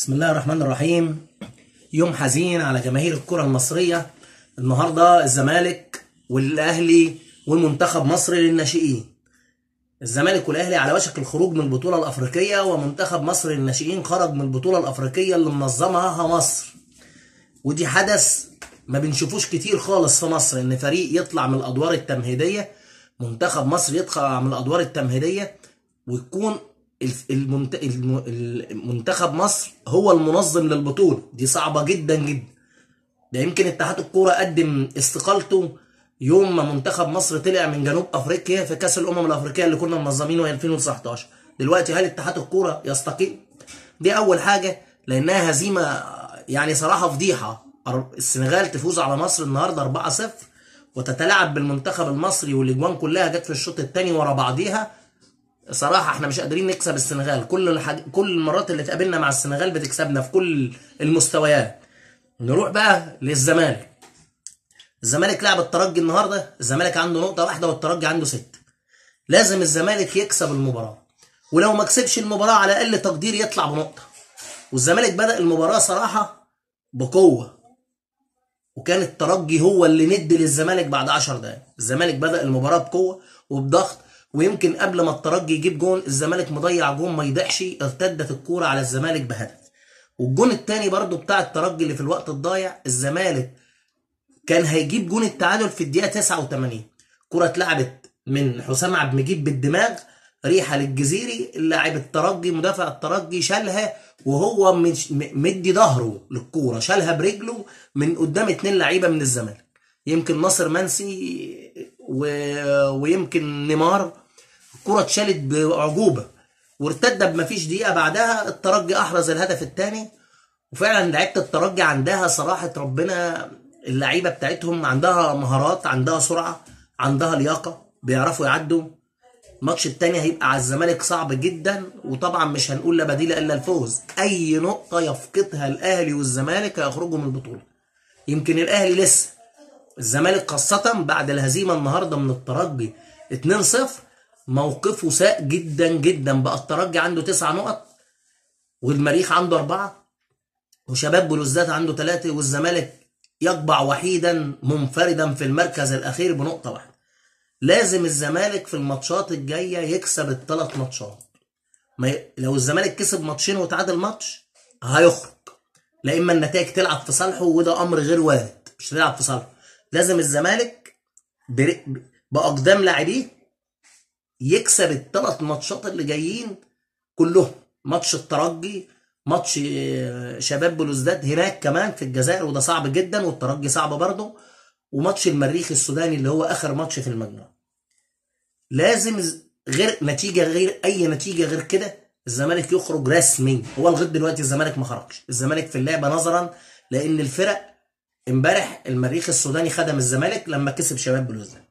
بسم الله الرحمن الرحيم. يوم حزين على جماهير الكرة المصرية. النهارده الزمالك والأهلي والمنتخب مصر للناشئين. الزمالك والأهلي على وشك الخروج من البطولة الأفريقية، ومنتخب مصر للناشئين خرج من البطولة الأفريقية اللي منظمها مصر. ودي حدث ما بنشوفوش كتير خالص في مصر، إن فريق يطلع من الأدوار التمهيدية، منتخب مصر يطلع من الأدوار التمهيدية ويكون المنتخب مصر هو المنظم للبطولة. دي صعبة جدا جدا. ده يمكن اتحاد الكورة قدم استقالته يوم ما منتخب مصر طلع من جنوب افريقيا في كاس الامم الافريقية اللي كنا منظمينه 2019. دلوقتي هل اتحاد الكورة يستقيل؟ دي اول حاجة، لانها هزيمة يعني صراحة فضيحة. السنغال تفوز على مصر النهارده 4-0 وتتلاعب بالمنتخب المصري، والاجوان كلها جت في الشوط الثاني ورا بعضيها. صراحة احنا مش قادرين نكسب السنغال، كل المرات اللي اتقابلنا مع السنغال بتكسبنا في كل المستويات. نروح بقى للزمالك. الزمالك لعب الترجي النهارده، الزمالك عنده نقطة واحدة والترجي عنده 6. لازم الزمالك يكسب المباراة، ولو ما كسبش المباراة على اقل تقدير يطلع بنقطة. والزمالك بدأ المباراة صراحة بقوة، وكان الترجي هو اللي ند للزمالك بعد 10 دقايق. الزمالك بدأ المباراة بقوة وبضغط، ويمكن قبل ما الترجي يجيب جون الزمالك مضيع جون ما يضيعش، ارتدت الكورة على الزمالك بهدف. والجون الثاني برضو بتاع الترجي اللي في الوقت الضايع، الزمالك كان هيجيب جون التعادل في الدقيقة 89. كرة اتلعبت من حسام عبد المجيد بالدماغ، ريحه للجزيري، اللاعب الترجي مدافع الترجي شالها وهو مدي ظهره للكورة، شالها برجله من قدام 2 لعيبة من الزمالك، يمكن ناصر منسي ويمكن نيمار. الكرة اتشالت بعجوبة وارتد بمفيش دقيقة بعدها الترجي أحرز الهدف الثاني. وفعلا لعيبة الترجي عندها صراحة ربنا، اللعيبة بتاعتهم عندها مهارات، عندها سرعة، عندها لياقة، بيعرفوا يعدوا. الماتش الثاني هيبقى على الزمالك صعب جدا، وطبعا مش هنقول لا بديل إلا الفوز. أي نقطة يفقدها الأهلي والزمالك هيخرجوا من البطولة. يمكن الأهلي لسه، الزمالك خاصة بعد الهزيمة النهارده من الترجي 2-0 موقفه ساء جدا جدا. بقى الترجي عنده 9 نقط، والمريخ عنده 4، وشباب بلوزداد عنده 3، والزمالك يقبع وحيدا منفردا في المركز الأخير بنقطة واحدة. لازم الزمالك في الماتشات الجاية يكسب ال3 ماتشات. لو الزمالك كسب ماتشين وتعادل ماتش هيخرج، لا إما النتائج تلعب في صالحه، وده أمر غير وارد، مش تلعب في صالحه. لازم الزمالك بأقدام لاعبيه يكسب ال3 ماتشات اللي جايين كلهم، ماتش الترجي، ماتش شباب بلوزداد هناك كمان في الجزائر وده صعب جدا، والترجي صعب برضه، وماتش المريخ السوداني اللي هو اخر ماتش في المجموعة. لازم غير نتيجة، غير اي نتيجة غير كده الزمالك يخرج رسمي. هو لغاية دلوقتي الزمالك ما خرجش، الزمالك في اللعبة نظرا لان الفرق امبارح المريخ السوداني خدم الزمالك لما كسب شباب بلوزداد.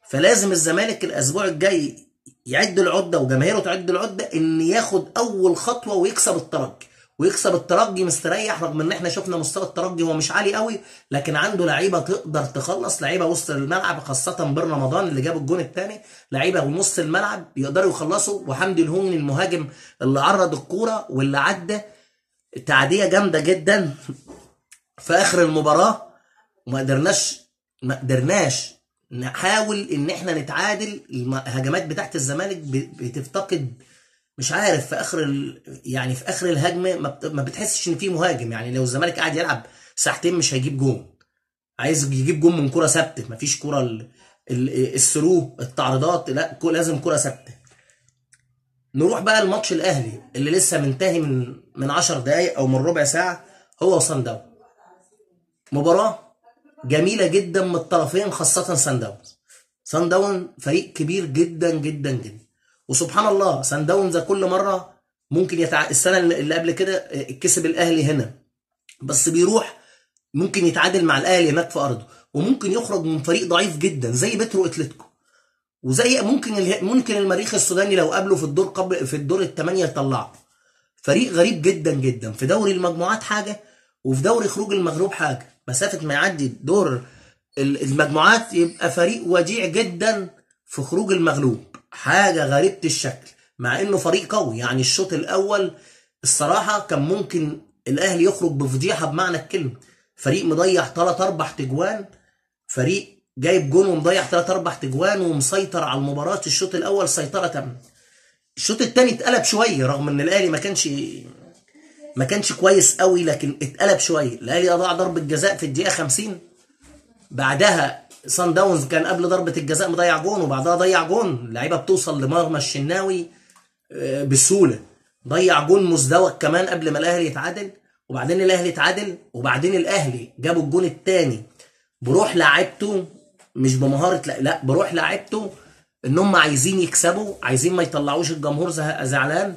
فلازم الزمالك الاسبوع الجاي يعد العدة وجماهيره تعد العدة ان ياخد اول خطوة ويكسب الترجي، ويكسب الترجي مستريح، رغم ان احنا شفنا مستوى الترجي هو مش عالي قوي، لكن عنده لعيبة تقدر تخلص، لعيبة وسط الملعب خاصة بن رمضان اللي جاب الجون الثاني، لعيبة ونص الملعب يقدروا يخلصوا، وحمدي الهوني المهاجم اللي عرض الكورة واللي عدى تعديه جامدة جدا في اخر المباراة، وما قدرناش نحاول ان احنا نتعادل. الهجمات بتاعت الزمالك بتفتقد، مش عارف في اخر يعني في اخر الهجمة ما بتحسش ان في مهاجم. يعني لو الزمالك قاعد يلعب ساعتين مش هيجيب جون، عايز يجيب جون من كره ثابتة، مفيش كره ال through التعريضات، لا لازم كره ثابتة. نروح بقى الماتش الاهلي اللي لسه منتهي من 10 دقائق او من ربع ساعة، هو وصن داونز. مباراة جميلة جدا من الطرفين، خاصة سان داونز. سان داونز فريق كبير جدا جدا جدا، وسبحان الله سان داونز كل مرة ممكن السنة اللي قبل كده كسب الاهلي هنا، بس بيروح ممكن يتعادل مع الاهلي هناك في ارضه، وممكن يخرج من فريق ضعيف جدا زي بترو اتلتيكو، وزي ممكن المريخ السوداني لو قابله في الدور قبل في الدور الثمانية يطلعه. فريق غريب جدا جدا في دوري المجموعات حاجة، وفي دوري خروج المغلوب حاجة. مسافة ما يعدي دور المجموعات يبقى فريق وديع جدا في خروج المغلوب، حاجة غريبة الشكل، مع انه فريق قوي. يعني الشوط الاول الصراحة كان ممكن الاهلي يخرج بفضيحه بمعنى الكلمة. فريق مضيع 3 4 تجوان، فريق جايب جون ومضيع 3 4 تجوان ومسيطر على المباراة الشوط الاول سيطرة تامة. الشوط الثاني اتقلب شوية، رغم ان الاهلي ما كانش كويس قوي، لكن اتقلب شوية. الاهلي اضاع ضربه جزاء في الدقيقة 50، بعدها صن داونز كان قبل ضربه الجزاء مضيع جون، وبعدها ضيع جون. اللعيبة بتوصل لمرمى الشناوي بسهولة، ضيع جون مزدوج كمان قبل ما الاهلي يتعادل، وبعدين الاهلي اتعادل، وبعدين الاهلي جابوا الجون الثاني بروح لعيبته، مش بمهارة، لا بروح لعيبته، ان هم عايزين يكسبوا، عايزين ما يطلعوش الجمهور زعلان.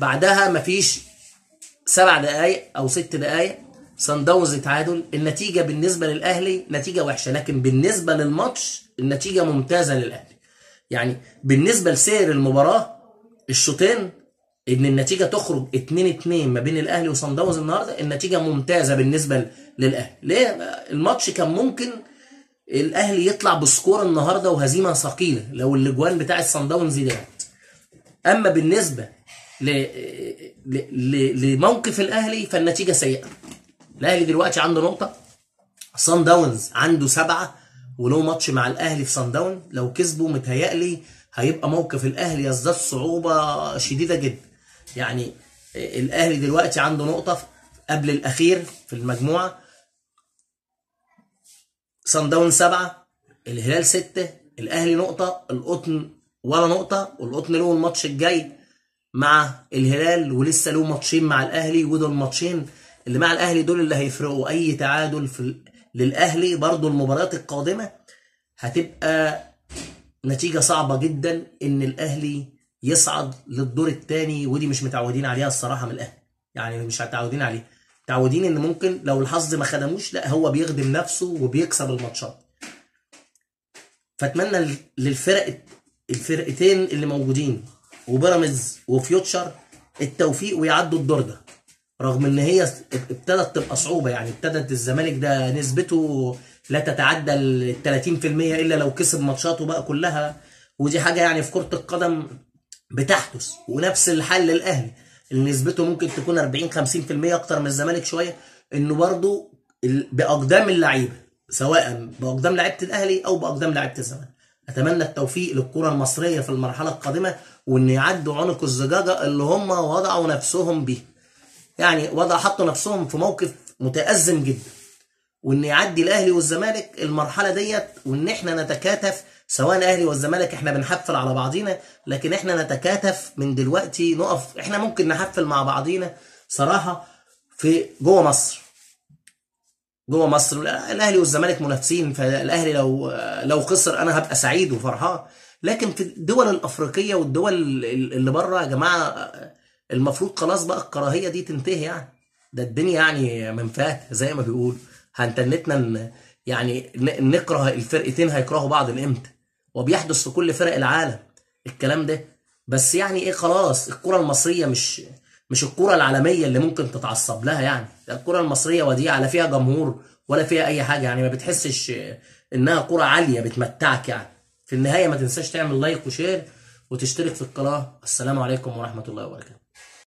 بعدها مفيش 7 دقائق او 6 دقائق صن داونز اتعادل. النتيجة بالنسبة للاهلي نتيجة وحشة، لكن بالنسبة للماتش النتيجة ممتازة للاهلي. يعني بالنسبة لسير المباراة الشوطين، ان النتيجة تخرج 2-2 ما بين الاهلي وصن داونز النهارده، النتيجة ممتازة بالنسبة للاهلي. ليه؟ الماتش كان ممكن الاهلي يطلع ب score النهارده وهزيمة ثقيلة لو الاجوان بتاعه صن داونز دي جت. اما بالنسبة لموقف الاهلي فالنتيجه سيئه. الاهلي دلوقتي عنده نقطة، صن داونز عنده 7، وله ماتش مع الاهلي في صن داونز، لو كسبوا متهيألي هيبقى موقف الاهلي يزداد صعوبة شديدة جدا. يعني الاهلي دلوقتي عنده نقطة قبل الاخير في المجموعة، صن داونز 7، الهلال 6، الاهلي نقطة، القطن ولا نقطة، والقطن له الماتش الجاي مع الهلال، ولسه له ماتشين مع الاهلي، ودول الماتشين اللي مع الاهلي دول اللي هيفرقوا. اي تعادل في للاهلي برضو المباريات القادمة هتبقى نتيجة صعبة جدا ان الاهلي يصعد للدور الثاني، ودي مش متعودين عليها الصراحة من الاهلي، يعني مش متعودين عليه. متعودين ان ممكن لو الحظ ما خدموش، لا هو بيخدم نفسه وبيكسب الماتشات. فاتمنى للفرق الفرقتين اللي موجودين وبيراميدز وفيوتشر التوفيق ويعدوا الدور ده، رغم ان هي ابتدت تبقى صعوبة. يعني ابتدت الزمالك ده نسبته لا تتعدى ال 30% الا لو كسب ماتشاته بقى كلها، ودي حاجة يعني في كره القدم بتحدث. ونفس الحل للاهلي اللي نسبته ممكن تكون 40 50% اكتر من الزمالك شوية، انه برضو باقدام اللعيبة، سواء باقدام لعيبة الاهلي او باقدام لعيبة الزمالك. اتمنى التوفيق للكرة المصرية في المرحلة القادمة، وان يعدوا عنق الزجاجة اللي هم وضعوا نفسهم بيه. يعني حطوا نفسهم في موقف متأزم جدا، وان يعدي الاهلي والزمالك المرحلة ديت، وان احنا نتكاتف، سواء الاهلي والزمالك احنا بنحفل على بعضينا، لكن احنا نتكاتف من دلوقتي، نقف. احنا ممكن نحفل مع بعضينا صراحة في جوه مصر، جوه مصر الاهلي والزمالك منافسين، فالاهلي لو خسر انا هبقى سعيد وفرحان. لكن في الدول الافريقية والدول اللي بره يا جماعة المفروض خلاص بقى الكراهية دي تنتهي. يعني ده الدنيا يعني منفات زي ما بيقولوا، هنتنتنا يعني نكره الفرقتين، هيكرهوا بعض الامتى؟ وبيحدث في كل فرق العالم الكلام ده. بس يعني ايه، خلاص الكره المصرية مش الكره العالمية اللي ممكن تتعصب لها. يعني الكره المصرية وديعة، لا فيها جمهور ولا فيها اي حاجة، يعني ما بتحسش انها كره عالية بتمتعك. يعني في النهاية ما تنساش تعمل like و share وتشترك في القناة. السلام عليكم ورحمة الله وبركاته.